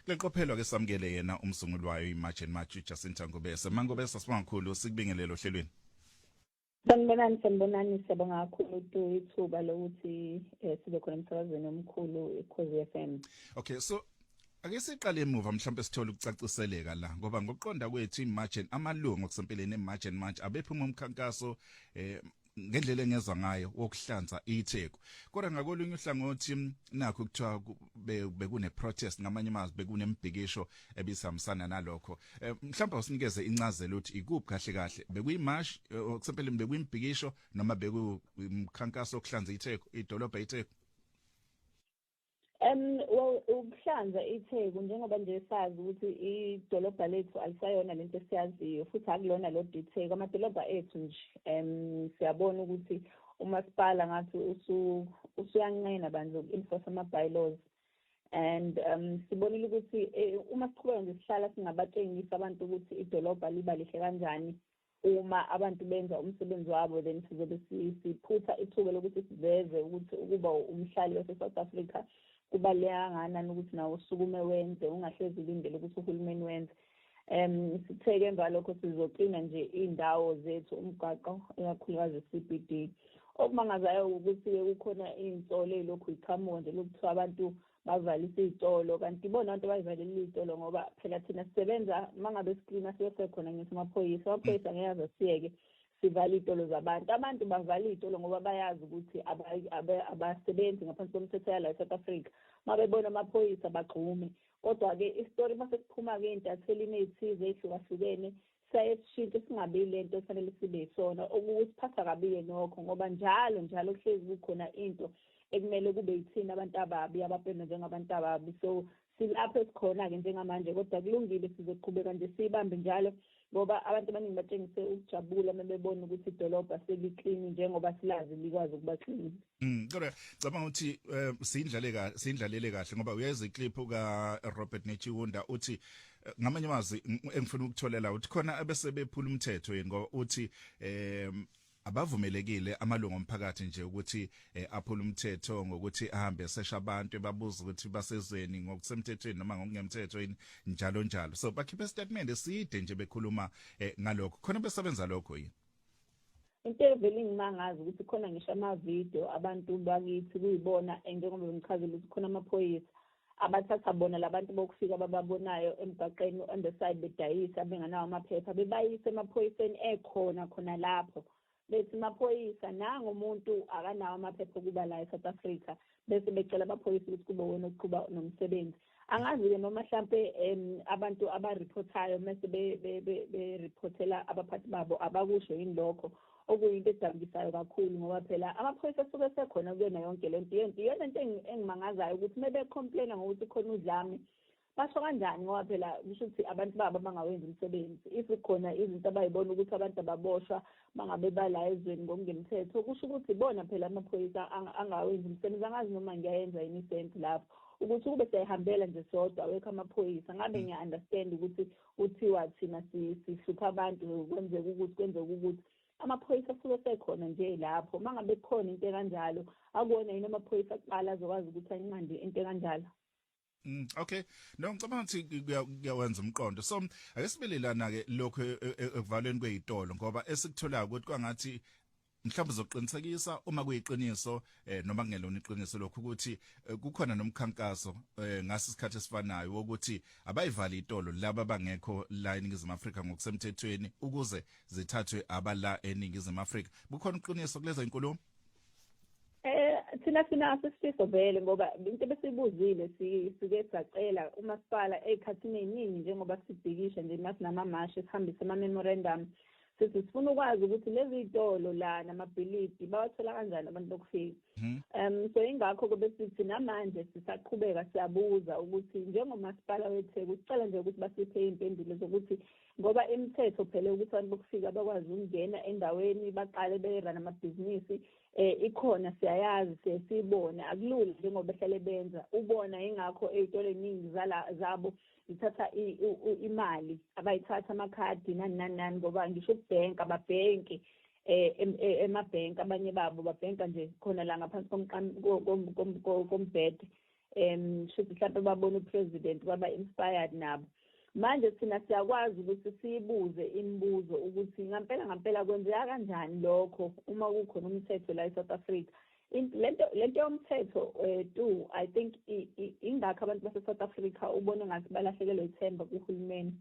Kuleqophelo ke samukele yena umsunguli wayo iMarch and March, Jacinta Ngobese. Mangobese, sibonga kakhulu, sikubingelele ohlelweni. Sanibonani, sanibonani. Siyabonga kakhulu tu ithuba lokuthi sibe khona emsakazweni omkhulu iKhozi FM. Okay, so ake siqale emuva, mhlawumbe sithole ukucaciseleka la, ngoba ngokuqonda kwethu iMarch and amalungu okusempeleni eMarch and March abephuma umkhankaso, ngendlela engezwa ngayo, wokuhlanza iTheku. Kodwa ngakolunye uhlangothi nakho kuthiwa bekune protest, ngamanye amazwi bekunembhikisho ebisihambisana nalokho. Mhlawumbe usinikeze incazelo ukuthi ikuphi kahle kahle, bekuyimarch okusempeleni, bekuyimbhikisho noma bekuyimkhankaso wokuhlanza iTheku, idolobha iTheku? Well, ukuhlanza iTheku, njengoba nje sazi ukuthi idolobha lethu alisayona lento esiyaziyo, futhi akulona lodwa iTheku, amadolobha ethu nje. Siyabona ukuthi umasipala ngathi usuyanqena bandla uku-enforce ama-bylaws, and sibonile ukuthi uma siqhubeka nje sihlala singabatshengisi abantu ukuthi idolobha liba lihle kanjani uma abantu benza umsebenzi wabo, then sizobe siphutha ithuba lokuthi siveze ukuthi ukuba umhlali wase-South Africa kubaluleke kangakanani, ukuthi nawe usukume wenze, ungahlezi ulindele ukuthi uhulumeni wenze. Sithe-ke emva lokho sizoklina nje iy'ndawo zethu, umgwaqo, ikakhulukazi i-CBD. Okumangazayo ukuthi-ke kukhona iy'nsolo ey'lokhu yiqhamuka nje lokuthiwa abantu bavalise iy'tolo, kanti ibona abantu abayivalelile iy'tolo, ngoba phela thina sisebenza uma ngabe siklina sibe khona. Ngithi amaphoyisa angeke aze asiyeke sivale iy'tolo zabantu. Abantu bavala iy'tolo ngoba bayazi ukuthi abasebenzi ngaphansi komthetho yala e-South Africa. Uma bebona amaphoyisa bagxume. Kodwa-ke isitori uma sesiphuma-ke ey'ntathelini ey'thize ey'hlukahlukene, siyaye sishintshe singabi lento efanele sibe yisona, okusiphatha kabi-ke nokho, ngoba njalo njalo kuhlezi kukhona into ekumele kube yithina abantu ababi, abapendwa njengabantu ababi. So silapho esikhona-ke njengamanje, kodwa kulungile, sizoqhubeka nje siyibambe njalo, ngoba abantu abaningi batshengise ukujabula uma bebona ukuthi idolobha seliklini njengoba silazi likwazi ukuba clean. Kodwa cabanga ukuthi siyindlale kahle, siyindlalele kahle, ngoba uyeza iclip ka Robert Netshiunda uthi, ngamanye amazwi engifuna ukutholela uthi khona abese bephula umthetho yini, ngoba uthi abavumelekile amalungu omphakathi nje ukuthi aphule umthetho ngokuthi ahambe esesha abantu, ebabuza ukuthi basezweni ngokusemthethweni noma ngokungemthetho yini, njalo njalo. So bakhiphe statement eside nje bekhuluma ngalokho, khona besebenza lokho yini? Into evele ingimangazi ukuthi khona ngisho amavidiyo abantu bakithi kuyibona, njengoba bengichazile ukuthi khona amaphoyisa abathatha bona labantu bokufika abababonayo emgwaqeni on the side bedayisa bengenawo amaphepha, bebayise emaphoyiseni ekhona khona lapho, bethi, "Maphoyisa, nangu umuntu akanawo amaphepha okuba la e-South Africa," bese becela amaphoyisa ukuthi kube wona okuqhuba nomsebenzi. Angazi-ke noma hlampe abantu abareportayo mese bereportela abaphathi babo abakusho yini lokho, okuyinto edabukisayo kakhulu, ngoba phela amaphoyisa asuke esekhona kuyona yonke le nto. Yonke iyona into engimangazayo ukuthi uma becomplaina ngokuthi khona udlame, basho kanjani, ngoba phela kusho ukuthi abantu babo abangawenzi umsebenzi. If khona izinto abayibona ukuthi abantu ababoshwa bangabe bala ezweni ngokungemthetho, kusho ukuthi ibona phela amaphoyisa angawenzi umsebenzi. Angazi noma ngiyayenza yini isense lapho, ukuthi kube siyayihambela nje sodwa, awekho amaphoyisa, ngabe ngiya-understand ukuthi kuthiwa thina sihlupha abantu, kwenzeka ukuthi kwenzeka ukuthi amaphoyisa asuke esekhona nje lapho. Uma ngabe kukhona into ekanjalo, akuwona yini amaphoyisa kuqala azokwazi ukuthi ayinqande into ekanjalo? Okay. No, ngicabanga ukuthi kuyawenza umqondo. So ake sibelelana ke lokho ekuvalweni kwezitolo, ngoba esikutholayo ukuthi kwangathi mhlawumbe uzoqinisekisa uma kuyiqiniso noma kungelona iqiniso lokho, ukuthi kukhona nomkhankaso ngaso isikhathi esifanayo wokuthi abayivali itolo laba abangekho la eNingizimu Afrika ngokusemthethweni ukuze zithathwe abala eNingizimu Afrika. Bukhona uqiniso kulezo inkulumo? Thina sinaso isifiso vele, ngoba into besiyibuzile, sike sacela umasipala ey'khathini ey'ningi njengoba sibhikisha nje, masinamamashi, sihambise ama-memorandum, sithi sifuna ukwazi ukuthi lezi y'tolo la namabhilidi bawathola kanjani abantu bokufika. So ingakho-ke besithi namanje sisaqhubeka siyabuza ukuthi njengomasipala weTheku sicela nje ukuthi basiphe iy'mpendulo zokuthi, ngoba imithetho phela ukuthi abantu bokufika bakwazi ukungena endaweni baqale berana amabhizinisi ikhona, siyayazi, siye siyibone, akulula njengoba behlale benza ubona. Ingakho ey'tolo ey'ningi zala zabo zithatha imali, abayithatha amakhadi, nani nani nani, ngoba ngisho ukubhenka ababhenki emabhenki, abanye babo babhenka nje khona la ngaphansi kombhede. Shuthi mhlawumbe babona upresident, baba inspired nabo. Manje thina siyakwazi ukuthi siyibuze imibuzo ukuthi ngampela ngampela kwenzeka kanjani lokho uma kukhona umthetho la eSouth Africa. Lento yomthetho tu, I think ingakho abantu base-South Africa ubone ngathi balahlekelwe ithemba kuhulumeni,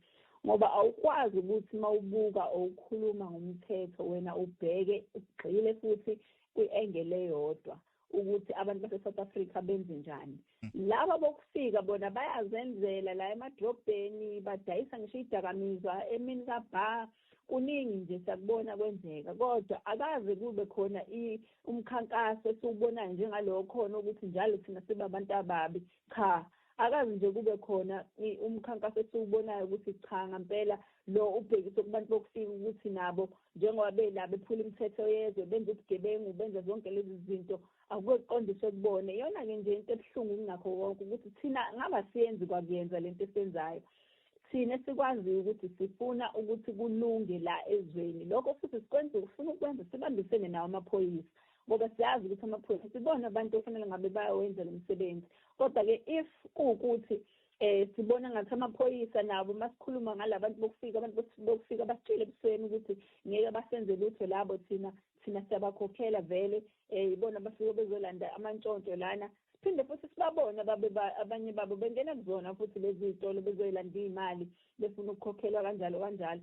ngoba awukwazi ukuthi mawubuka owukhuluma ngomthetho wena ubheke ugxile futhi kwi-angle eyodwa ukuthi abantu base-South Africa benze njani. Laba bokufika bona bayazenzela la emadrobheni, badayisa ngisho idakamizwa emini kabha, kuningi nje siyakubona kwenzeka, kodwa akaze kube khona umkhankaso esiwubonayo njengalokho khona ukuthi njalo thina sibe abantu ababi. Cha, akaze nje kube khona umkhankaso esiwubonayo ukuthi cha ngempela lo ubhekiswe kubantu bokufika ukuthi nabo njengoba bela bephula imithetho yezwe, benza ubugebengu, benza zonke lezi zinto, akuqondiswe kubona. Iyona-ke nje into ebuhlungu kunakho konke ukuthi thina ngaba siyenzi kwakuyenza lento esiyenzayo. Thina sikwaziyo ukuthi sifuna ukuthi kulunge la ezweni, lokho futhi sikwenza ufuna ukwenza sibambisene nawo amaphoyisa, ngoba siyazi ukuthi amaphoyisa sibona abantu ofanele ngabe bayawenza lo msebenzi. Kodwa-ke if kuwukuthi sibona ngathi amaphoyisa nabo masikhuluma ngalabantu bokufika, abantu bokufika basitshele ebusweni ukuthi ngeke basenze lutho labo, thina siyabakhokhela vele, ibona bafike bezolanda amantshontsho lana. Siphinde futhi sibabone abanye babo bengena kuzona futhi lezi zitolo bezoyilanda iy'mali befuna ukukhokhelwa kanjalo kanjalo.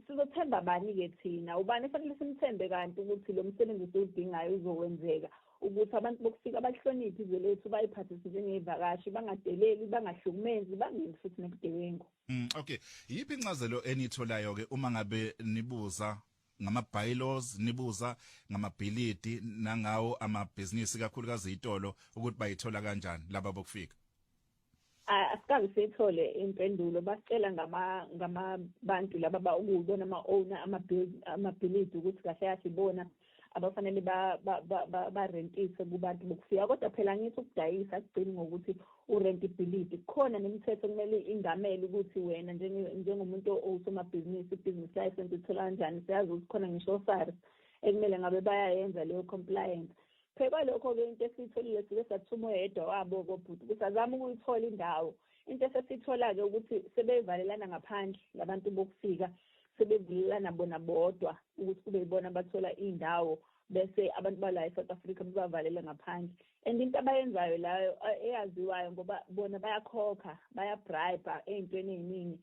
Sizothemba bani-ke thina? Ubani fanele simthembe kanti ukuthi lo msebenzi esiwudingayo uzowenzeka, ukuthi abantu bokufika bahloniphe izwe lethu, bayiphathise njengey'vakashi, bangadeleli, bangahlukumezi, bangenzi futhi nobugebengu. Okay, yiphi incazelo eniyitholayo-ke uma ngabe nibuza ngama bylaws, nibuza ngamabhilidi nangawo amabhizinisi kakhulukazi itolo ukuthi bayithola kanjani laba bokufika? Asikaze siyithole impendulo. Basicela ngamabantu laba okuyibona ama-owner amabhilidi ukuthi kahle kahle ibona abafanele barentise kubantu bokufika. Kodwa phela ngithi ukudayisa akugcini ngokuthi urente ibhilidi, kukhona nemithetho kumele ingamele ukuthi wena njengomuntu owusomabhizinisi i-business license ithola kanjani. Siyazi ukuthi khona ngisho SARS ekumele ngabe bayayenza leyo compliance. Phe kwalokho-ke into esiyitholile, sike sathuma oyedwa wabo kobhuti ukuthi azame ukuyithola indawo. Into esesiyithola-ke ukuthi sebevalelana ngaphandle labantu bokufika, sebevulelana bona bodwa ukuthi kube yibona abathola iy'ndawo, bese abantu bala e-South Africa bebavalele ngaphandle. And into abayenzayo layo eyaziwayo, ngoba bona bayakhokha, bayabribe ey'ntweni ey'ningi.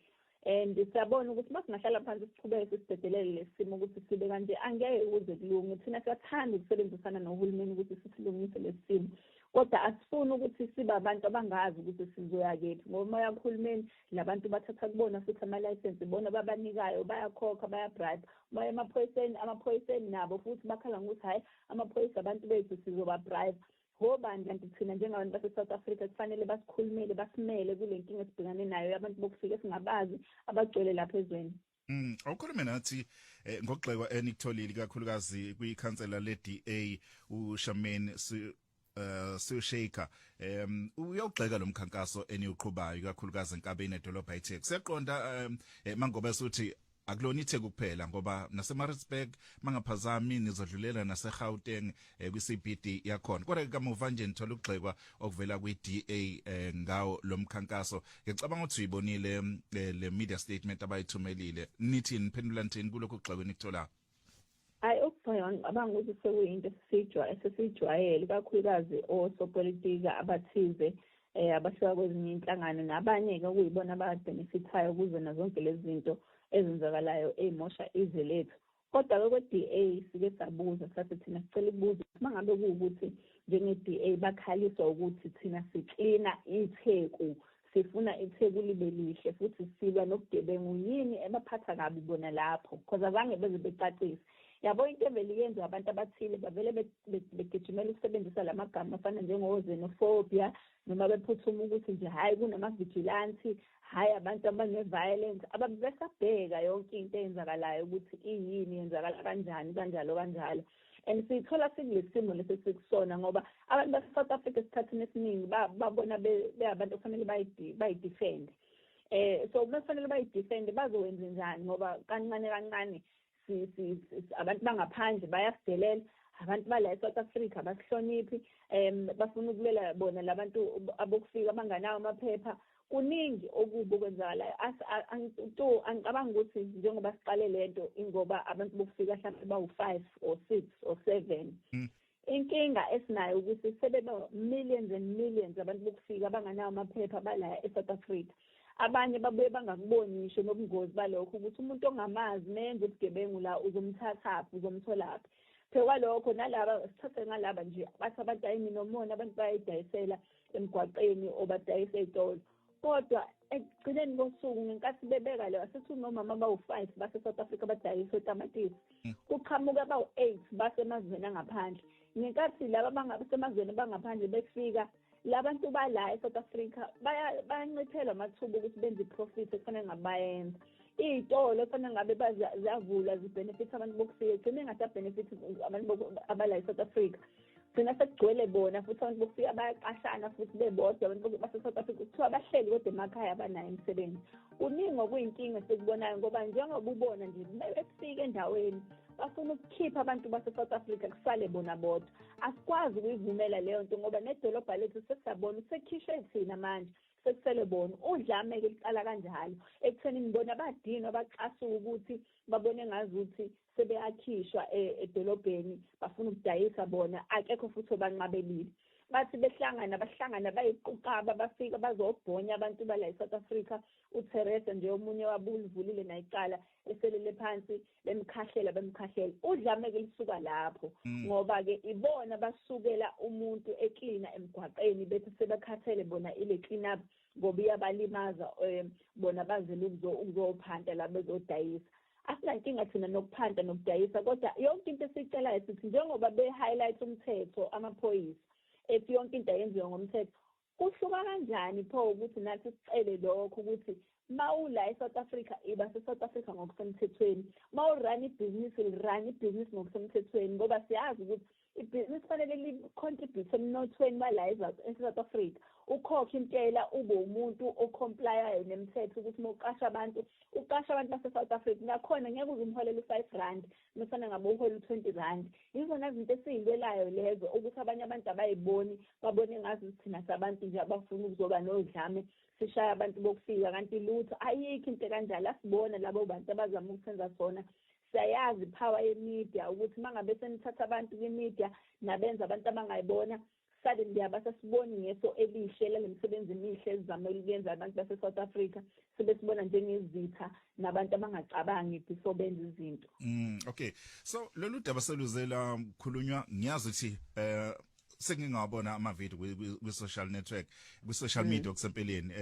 And siyabona ukuthi uma singahlala phansi siqhubeke sisidedelele lesi simo ukuthi sibe kanje, angeke kuze kulunge. Thina siyathanda ukusebenzisana nohulumeni ukuthi sisilungise lesi simo, kodwa asifuni ukuthi sibe abantu abangazi ukuthi sizoya kephi, ngoba uma uya kuhulumeni labantu bathatha kubona futhi amalayisensi ibona babanikayo, bayakhokha, bayabribe. Uma uya emaphoyiseni, amaphoyiseni nabo futhi bakhala ngokuthi hhayi, amaphoyisa abantu bethu sizobabribe. Ngobani kanti thina njengabantu base-South Africa kufanele basikhulumele, basimele kule nkinga esibhekane nayo yabantu bokufika esingabazi abagcwele lapha ezweni? Awukhulume nathi ngokugxekwa enikutholile kakhulukazi kwikhansela le-DA uSharmaine Sewshaker. Uyawugxeka lo mkhankaso eniwuqhubayo kakhulukazi enkabeni edolobha iTheku. Siyaqonda mangoba suthi akulona iTheku kuphela, ngoba naseMaritzburg mangaphazami nizodlulela naseGauteng kwi-CBD yakhona. Kodwa kamuva nje nithola ukugxekwa okuvela kwi-DA ngawo lo mkhankaso. Ngicabanga ukuthi uyibonile le media statement abayithumelile. Nithi niphendula nithini kulokhu kugxekwa enikuthola? Hayi, ukugxekwa ngicabanga ukuthi sekuyinto esesiyijwayele, kakhulukazi osopolitiki abathize abasuka kwezinye inhlangano nabanye-ke okuyibona ababenefithayo kuzona zonke lezi zinto ezenzakalayo ey'mosha izwe lethu. Kodwa-ke kwe-DA sike sabuza, sathi thina sicela ukubuza uma ngabe kuwukuthi njenge-DA bakhaliswa ukuthi thina siklina iTheku, sifuna iTheku libe lihle futhi silwa nobugebengu, yini ebaphatha kabi bona lapho? Because azange beze becacise. Yabo, into evele yenziwa abantu abathile, bavele begijimela ukusebenzisa la magama afana njengo-xenophobia, noma bephuthuma ukuthi nje hhayi kunama-vigilante, hhayi abantu abane-violence, ababe besabheka yonke into eyenzakalayo ukuthi iyini, yenzakala kanjani, kanjalo kanjalo. And siyithola sikule simo lesi esikusona, ngoba abantu base-South Africa esikhathini esiningi babona beyabantu okufanele bayidefende. So uma kufanele bayidefende bazowenza njani, ngoba kancane kancane abantu bangaphandle bayasidelela. Abantu bala eSouth Africa abasihloniphi, bafuna ukulwela bona labantu abokufika abanganawo amaphepha. Kuningi okubi okwenzakalayo. Angicabangi ukuthi njengoba siqale lento ingoba abantu bokufika mhlawumbe bawu-5 or 6 or 7. Inkinga esinayo ukuthi sebeba millions and millions abantu bokufika abanganawo amaphepha bala eSouth Africa. Abanye babuye bangakuboni ngisho nobungozi balokho, ukuthi umuntu ongamazi menze ubugebengu la uzomthathaphi, uzomtholaphi. Phekwalokho nalaba sithathe ngalaba nje bathi abantu ayinomona, abantu bayayidayisela emgwaqeni obadayisa ey'tolo. Kodwa ekugcineni kosuku ngenkathi bebeka leyo, asithi unomama abawu-5 base-South Africa badayisa otamatisi, kuqhamuka abawu-8 basemazweni angaphandle. Ngenkathi laba bangasemazweni bangaphandle befika, labantu bala e-South Africa bayanciphelwa amathuba ukuthi benze i-profit ekufanele ngabe bayenza. Iy'tolo ekufanele ngabe ziyavulwa zi-benefit abantu bokufika, gcine engasabhenefit abantu abala e-South Africa. Gcina sekugcwele bona futhi abantu bokufika bayaqashana futhi bebodwa abantu base-South Africa, kuthiwa bahleli kodwa emakhaya abanayo imisebenzi. Kuningi okuyinkinga esikubonayo, ngoba njengoba ubona nje befika endaweni bafuna ukukhipha abantu base-South Africa kusale bona bodwa. Asikwazi ukuyivumela leyo nto, ngoba nedolobha lethu sesiyabona sekukhishwe thina manje, sekusele bona. Udlame-ke liqala kanjalo ekuthenini bona badinwa, bacasuka ukuthi babone ngazuthi sebeyakhishwa edolobheni, bafuna ukudayisa bona, akekho futhi obanqabelile. Bathi behlangana bahlangana bayiquqaba, bafika bazobhonya abantu bala eSouth Africa. uTheresa nje omunye wabulivulile nayicala eselele phansi, bemkhahlela. Udlame-ke lisuka lapho, ngoba-ke ibona basukela umuntu eklina emgwaqeni bethi sebekhathele bona ile clean up ngoba iyabalimaza, bona bazele ukuzophanta la bezodayisa. Asinankinga thina nokuphanta nokudayisa, kodwa yonke into esiyicelayo sithi njengoba be-highlight umthetho amaphoyisa ethi yonke into ayenziwe ngomthetho, kuhluka kanjani pho ukuthi nathi sicele lokho ukuthi mawula eSouth Africa iba se-South Africa ngokusemthethweni, mawurun ibhizinisi lirun ibhizinisi ngokusemthethweni, ngoba siyazi ukuthi ibhizinisi kufanele li-contribute emnothweni bala e-South Africa. Ukhokhe intela, ube umuntu o-complyayo nemithetho, ukuthi uma uqasha abantu uqasha abantu base-South Africa, nakhona ngeke uze umholele u-5 rand nofana ngabe uhola u-20 rand. Yizona zinto esiyilwelayo lezo, ukuthi abanye abantu abayiboni, babone ngazi ukuthi thina sabantu nje abafuna ukuzoba nodlame sishaya abantu bokufika, kanti lutho, ayikho into kanjalo. Asibona labo bantu abazama ukusenza sona. Siyayazi i-power ye-media, ukuthi uma ngabe senithatha abantu kwi-media nabenza abantu abangayibona, suddenly abasasiboni ngeso elihle lale misebenzi emihle ezizama ukuyenza abantu base-South Africa, sebesibona njengezitha nabantu abangacabangi before benza izinto. Okay, so lolu daba seluzela khulunywa, ngiyazi ukuthi sengingawabona ama-video kwi-social network, kwi-social media okusempeleni,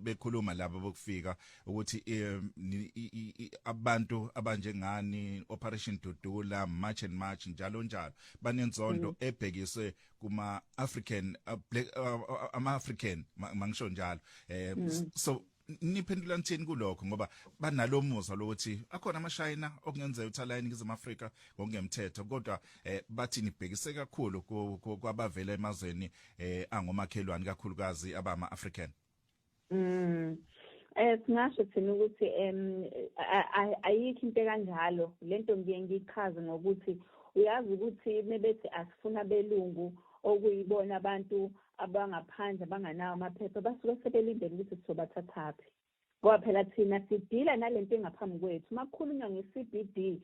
bekhuluma laba bokufika ukuthi abantu abanjengani, Operation Dudula, March and March, njalo njalo, banenzondo ebhekiswe kuma African, black, ama African, mangisho njalo. So niphendula nithini kulokho, ngoba banalo muzwa lokuthi akhona amashayina okungenzeka ukuthi ala eNingizimu Afrika ngokungemthetho, kodwa bathi nibhekise kakhulu kwabavela emazweni angomakhelwane, kakhulukazi abama African? Singasho thina ukuthi ayikho into kanjalo. Lento ngiye ngiyichaze ngokuthi uyazi ukuthi mebethi asifuna belungu, okuyibona abantu abangaphandle abanganawo amaphepha, basuke sebelindele ukuthi sizobathathaphi, ngoba phela thina sidila nalento engaphambi kwethu. Uma kukhulunywa nge-CBD,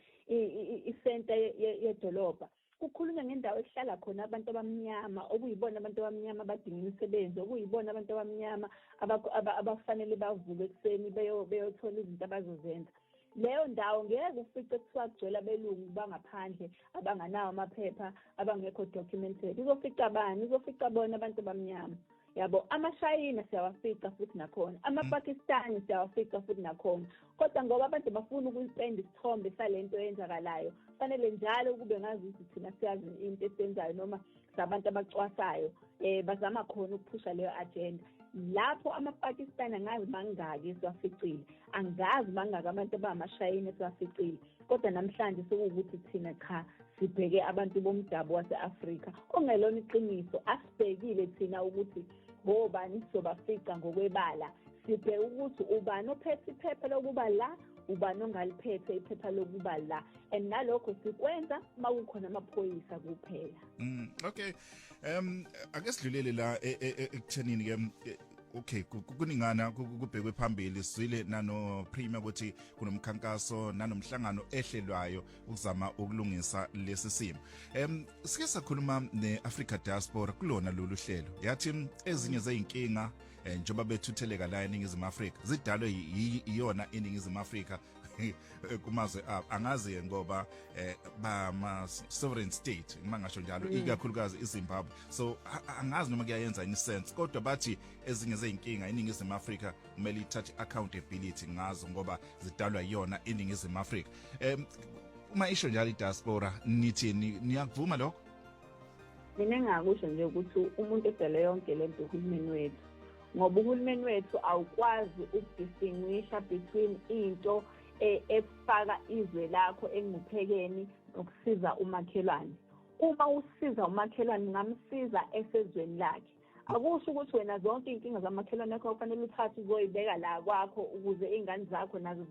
isenta yedolobha, kukhulunywa ngendawo ekuhlala khona abantu abamnyama, okuyibona abantu abamnyama abadinga imisebenzi, okuyibona abantu abamnyama abafanele bavuke ekuseni beyothola izinto abazozenza. Leyo ndawo ngeke ufice kuthiwa kugcwele abelungu bangaphandle abanganawo amaphepha, abangekho documented. Uzofica bani? Uzofica bona abantu abamnyama, yabo. Amashayina siyawafica futhi nakhona, amaPakistani siyawafica futhi nakhona, kodwa ngoba abantu bafuna ukuyipenda isithombe salento eyenzakalayo, fanele njalo kube ngazuthi thina siyazi into esiyenzayo noma sabantu abacwasayo. Bazama khona ukuphusha leyo agenda. Lapho amaPakistani angazi mangaki esiwaficile, angazi mangaki abantu abamashayini esiwaficile, kodwa namhlanje sekuwukuthi thina cha, sibheke abantu bomdabu wase-Afrika, ongelona iqiniso. Asibhekile thina ukuthi ngobani sizobafica ngokwebala, sibheke ukuthi ubani ophethe iphepha lokuba la, Ubani ongaliphethe iphepha lokuba la? And nalokho sikwenza uma kukhona amaphoyisa kuphela. Okay, ake sidlulele la ekuthenini ke. Okay, kuningana kubhekwe phambili. Sizwile nano Premier ukuthi kunomkhankaso nanomhlangano ehlelwayo ukuzama ukulungisa lesi simo. Sike sakhuluma neAfrica Diaspora kulona lolu hlelo, yathi ezinye zeyinkinga, njengoba bethutheleka la eNingizimu Afrika, zidalwe iyona iNingizimu Afrika kumazwe abo. Angazi ngoba bama sovereign state, mangasho njalo, ikakhulukazi iZimbabwe. So angazi noma kuyayenza any sense, kodwa bathi ezinye zeyinkinga iNingizimu Afrika kumele ithathe accountability ngazo ngoba zidalwa iyona iNingizimu Afrika. Uma isho njalo idiaspora, nithi niyakuvuma lokho? Mina engingakusho nje ukuthi umuntu edale yonke lento uhulumeni wethu, ngoba uhulumeni wethu awukwazi ukudistinguisha between into efaka izwe lakho engcuphekeni nokusiza umakhelwane. Uma usiza umakhelwane, ungamsiza esezweni lakhe. Akusho ukuthi wena zonke iy'nkinga zamakhelwane akho kufanele uthathe uzoyibeka la kwakho ukuze iy'ngane zakho nazo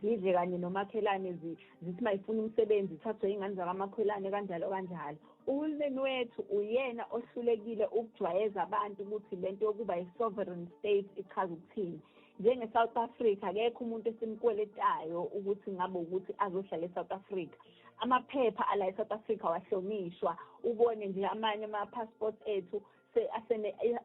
zidle kanye nomakhelwane, zithi uma ifuna umsebenzi ithathwe iy'ngane zakamakhelwane, kanjalo kanjalo. Uhulumeni wethu uyena ohlulekile ukujwayeza abantu ukuthi lento yokuba i-sovereign state ichaza ukuthini. Njenge-South Africa, akekho umuntu esimkweletayo ukuthi ngabe ukuthi azohlala e-South Africa. Amaphepha ala e-South Africa wahlonishwa. Ubone nje amanye ama-passports ethu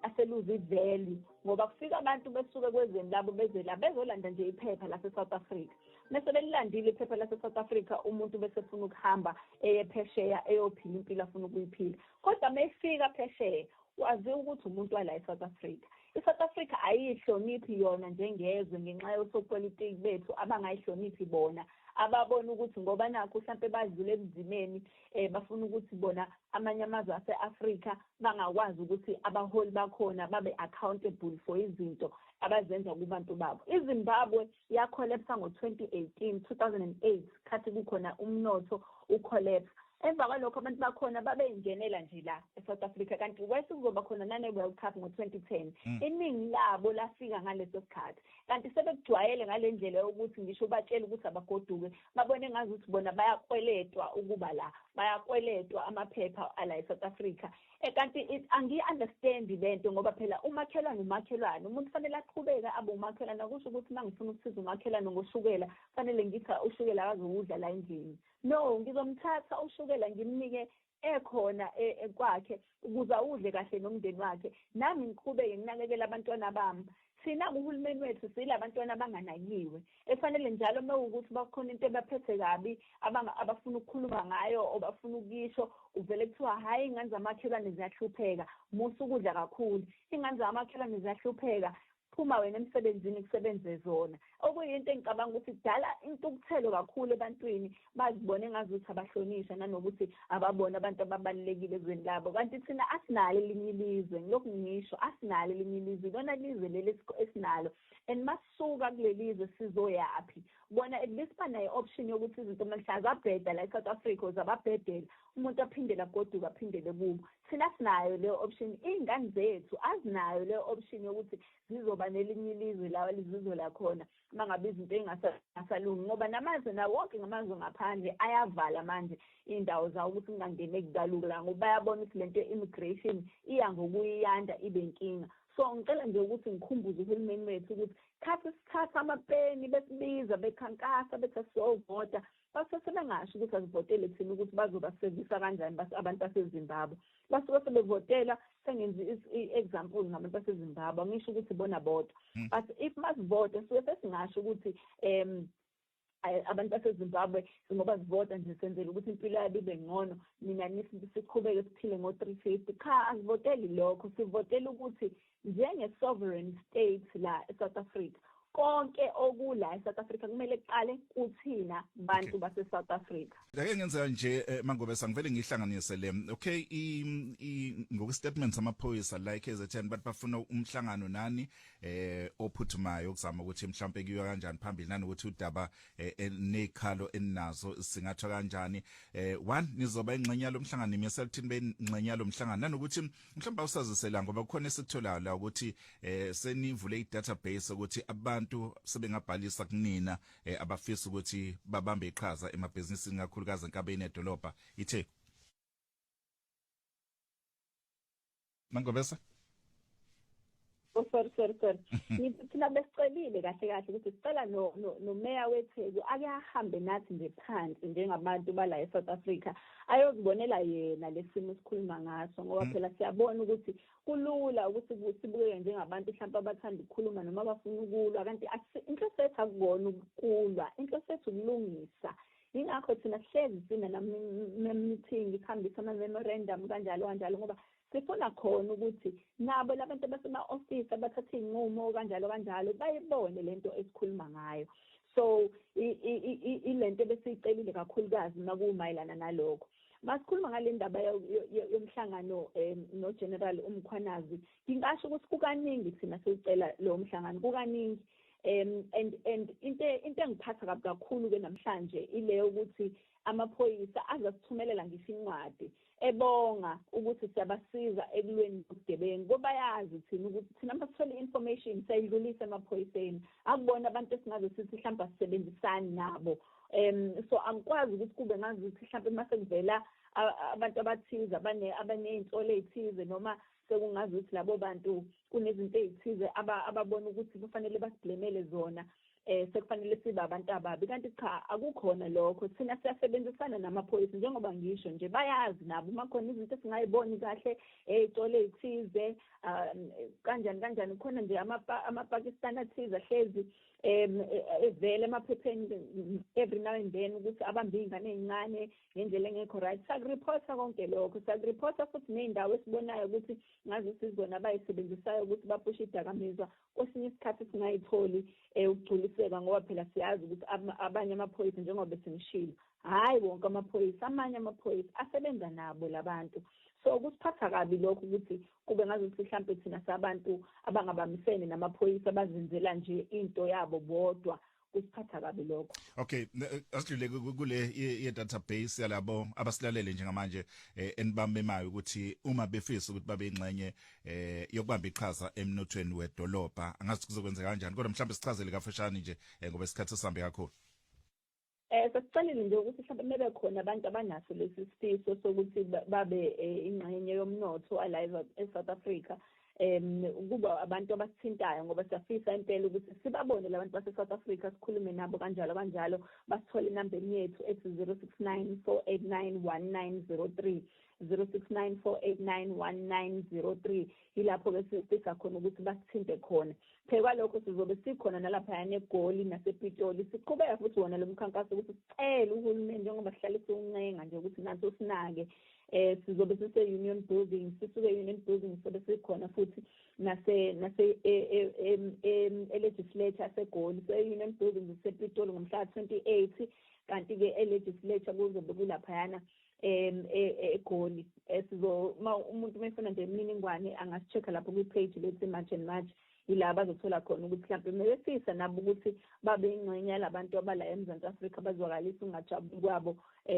aseluza i-value ngoba kufika abantu besuke kwezweni labo beze la bezolanda nje iphepha lase-South Africa. Mese belilandile iphepha lase-South Africa, umuntu bese efuna ukuhamba eye phesheya eyophila impilo afuna ukuyiphila, kodwa uma efika phesheya waziwa ukuthi umuntu wala e-South Africa. I-South Africa ayiyihloniphi yona njengezwe ngenxa yosopolitiki bethu abangayihloniphi bona, ababona ukuthi ngoba nakho mhlampe badlule ebunzimeni, bafuna ukuthi bona amanye amazwe ase-Afrika bangakwazi ukuthi abaholi bakhona babe accountable for izinto abazenza kubantu babo. IZimbabwe yakholepsa ngo-2018, 2008, khathi kukhona umnotho ucollapse. Emva kwalokho abantu bakhona babeyingenela nje la e-South Africa, kanti wese kuzoba khona nane-World Cup ngo-2010. Iningi labo lafika ngaleso sikhathi, kanti sebekujwayele ngale ndlela yokuthi ngisho ubatshela ukuthi abagoduke, babone ngazuthi bona bayakweletwa ukuba la, bayakweletwa amaphepha ala e-South Africa. Kanti angiyi-understand lento, ngoba phela umakhelwane umakhelwane, umuntu fanele aqhubeke abe umakhelwane. Akusho ukuthi uma ngifuna ukusiza umakhelwane ngoshukela fanele ngithi ushukela akazowudla la endlini. No, ngizomthatha ushukela ngimnike ekhona kwakhe ukuze awudle kahle nomndeni wakhe, nami ngiqhubeke nginakekele abantwana bami. Thina kuhulumeni wethu silabantwana abanganakiwe, efanele njalo uma kuwukuthi bakhona into ebaphethe kabi abafuna ukukhuluma ngayo or bafuna ukuyisho, uvele kuthiwa hhayi, iy'ngane zamakhelwane ziyahlupheka, musa ukudla kakhulu, iy'ngane zamakhelwane ziyahlupheka, phuma wena emsebenzini kusebenze zona. Okuyinto engicabanga ukuthi kudala intukuthelo kakhulu ebantwini, bazibone ngazuthi abahlonishwa nanokuthi ababona abantu ababalulekile ezweni labo, kanti thina asinalo elinye ilizwe. Ngilokhu ngisho, asinalo elinye ilizwe, ilona lizwe leli esinalo, and masisuka kuleli zwe sizoyaphi? Bona at least banayo i-option yokuthi izinto mhla zabheda la e-South Africa uzababhedela, umuntu aphindele agoduke, aphindele kubo. Thina sinayo leyo option? Iy'ngane zethu azinayo leyo option yokuthi zizoba nelinye ilizwe la zizola khona uma ngabe izinto ey'ngasalungi, ngoba namazwe nawo wonke ngamazwe ngaphandle ayavala manje iy'ndawo zawo ukuthi kungangeneki kalula, ngoba bayabona ukuthi lento ye-immigration iya ngokuyiyanda ibe inkinga. So ngicela nje ukuthi ngikhumbuze uhulumeni wethu ukuthi khathi sithatha amapeni besibiza bekhankasa bethi siyovota, basuke sebengasho ukuthi asivotele thina ukuthi bazobasevisa kanjani abantu baseZimbabwe. Basuke sebevotela, sengenza i-example ngabantu baseZimbabwe, angisho ukuthi bona bodwa, but if masivota suke sesingasho ukuthi abantu baseZimbabwe ngoba sivota nje senzela ukuthi impilo yabo ibe ngcono, nina siqhubeke siphile ngo-350. Cha, asivoteli lokho. Sivotela ukuthi njenge-sovereign state la e-South Africa, konke okula e-South Africa kumele kuqale kuthina bantu base-South Africa. Ake ngenza nje, Mangobe, sangivele ngihlanganise le. Okay, ngoku statement samaphoyisa la eKZN, bathi bafuna umhlangano nani ophuthumayo ukuzama ukuthi mhlawumbe kuyiwa kanjani phambili, nanokuthi udaba nekhalo eninazo singathwa kanjani. One, nizoba ingxenye yalomhlangano, nimisela ukuthini bengxenye yalomhlangano, nanokuthi mhlawumbe awusazisela, ngoba kukhona esikutholayo la ukuthi senivule i-database ukuthi abantu Abantu sebengabhalisa kunina abafisa ukuthi babambe iqhaza emabhizinisini, kakhulukazi enkabeni yedolobha iTheku. MaNgobese. Oh, sorry, sorry, sorry. Thina besicelile kahle kahle ukuthi sicela no nomeya weTheku ake ahambe nathi nje phansi njengabantu bala eSouth Africa, ayozibonela yena lesimo esikhuluma ngaso, ngoba phela siyabona ukuthi kulula ukuthi sibukeke njengabantu mhlawumbe abathanda ukukhuluma noma abafuna ukulwa, kanti inhloso yethu akukona ukulwa, inhloso yethu ukulungisa. Yingakho thina sihlezi sina-meeting, sihambisa ama-memorandum kanjalo kanjalo, ngoba sifuna khona ukuthi nabo labantu abasema-ofisi abathatha iy'nqumo kanjalo kanjalo bayibone lento esikhuluma ngayo. So ilento ebesiyicelile kakhulukazi makumayelana nalokho. Masikhuluma ngale ndaba yomhlangano no-General uMkhwanazi, ngingasho ukuthi kukaningi thina siwucela lowo mhlangano, kukaningi. And into engiphatha kabi kakhulu-ke namhlanje ile yokuthi amaphoyisa azasithumelela ngisho incwadi ebonga ukuthi siyabasiza ekulweni nobugebengu, ngoba bayazi thina ukuthi thina uma sithola i-information siyayidlulisa emaphoyiseni. Akubona abantu esingaze sithi mhlawumbe asisebenzisani nabo. So angikwazi ukuthi kube ngazuthi mhlawumbe uma sekuvela abantu abathize abaney'nsolo ey'thize, noma sekungazuthi labo bantu kunezinto ey'thize ababona ukuthi kufanele basiblemele zona, sekufanele sibe abantu ababi, kanti cha, akukhona lokho. Thina siyasebenzisana namaphoyisa, njengoba ngisho nje, bayazi nabo uma khona izinto esingayiboni kahle, ey'tolo ey'thize, kanjani kanjani, khona nje amaPakistan athize ahlezi evele emaphepheni every now and then ukuthi abambe iy'ngane ey'ncane ngendlela engekho right. Siyakuripotha konke lokho, siyakuripotha futhi ney'ndawo esibonayo ukuthi ngazuthi izona abayisebenzisayo ukuthi baphushe idakamizwa. Kwesinye isikhathi singayitholi ukugculiseka, ngoba phela siyazi ukuthi abanye amaphoyisa, njengoba besengishilo, hhayi wonke amaphoyisa, amanye amaphoyisa asebenza nabo labantu. So kusiphatha kabi lokho ukuthi kube ngazuthi mhlampe thina sabantu abangabambisene namaphoyisa, bazenzela nje into yabo bodwa. Kusiphatha kabi lokho. Okay, asidlule kule ye database yalabo abasilalele njengamanje enibamemayo ukuthi uma befisa ukuthi babe ingxenye yokubamba iqhaza emnothweni wedolobha. Angazi kuzokwenzeka kanjani, kodwa mhlawumbe sichazele kafushane nje ngoba isikhathi sihambe kakhulu. Sesicelile nje ukuthi mhlawumbe bebe khona abantu abanaso lesi sifiso sokuthi babe ingxenye yomnotho ala e-South Africa, kuba abantu abasithintayo, ngoba siyafisa impela ukuthi sibabone labantu base-South Africa, sikhulume nabo kanjalo kanjalo. Basithole enambeni yethu ethi 069 489 1903, 069 489 1903. Yilapho-ke sifisa khona ukuthi basithinte khona. Phe kwalokho sizobe sikhona nalaphayana eGoli nasePitoli, siqhubeka futhi wona lo mkhankaso ukuthi sicele uhulumeni, njengoba sihlale siwuncenga nje ukuthi nathi usinake. Sizobe sise-Union Building, sisuke e-Union Building sobe sikhona futhi nase e-legislature yaseGoli. So e-Union Building sisePitoli ngomhla ka-28, kanti-ke e-legislature kuzobe kulaphayana eGoli. Sizo uma umuntu uma efuna nje imininingwane angasi-check-a lapho kwi-page lethu i-March and March, yila bazothola khona ukuthi mhlawumbe mebefisa nabo ukuthi babe ingxenye yalabantu abala eMzansi Afrika bazwakalisa ukungajabuli kwabo,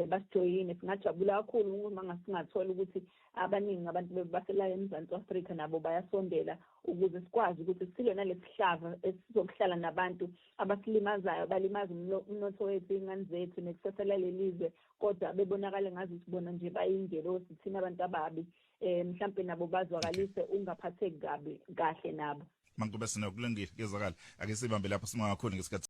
basijoyine. Singajabula kakhulu uma singathola ukuthi abaningi abantu basela eMzansi Afrika nabo bayasondela, ukuze sikwazi ukuthi silwe nalesihlava esizokuhlala nabantu abasilimazayo, balimaza umnotho wethu, iy'ngane zethu nekusasa lalelizwe, kodwa bebonakale ngazuthi bona nje bayingelosi, thina abantu ababi. Mhlampe nabo bazwakalise ungaphatheki kabi kahle nabo. MaNgobese, nokulungile, kuyezwakala. Ake sibambe lapho, sibonga kakhulu ngesikhathi.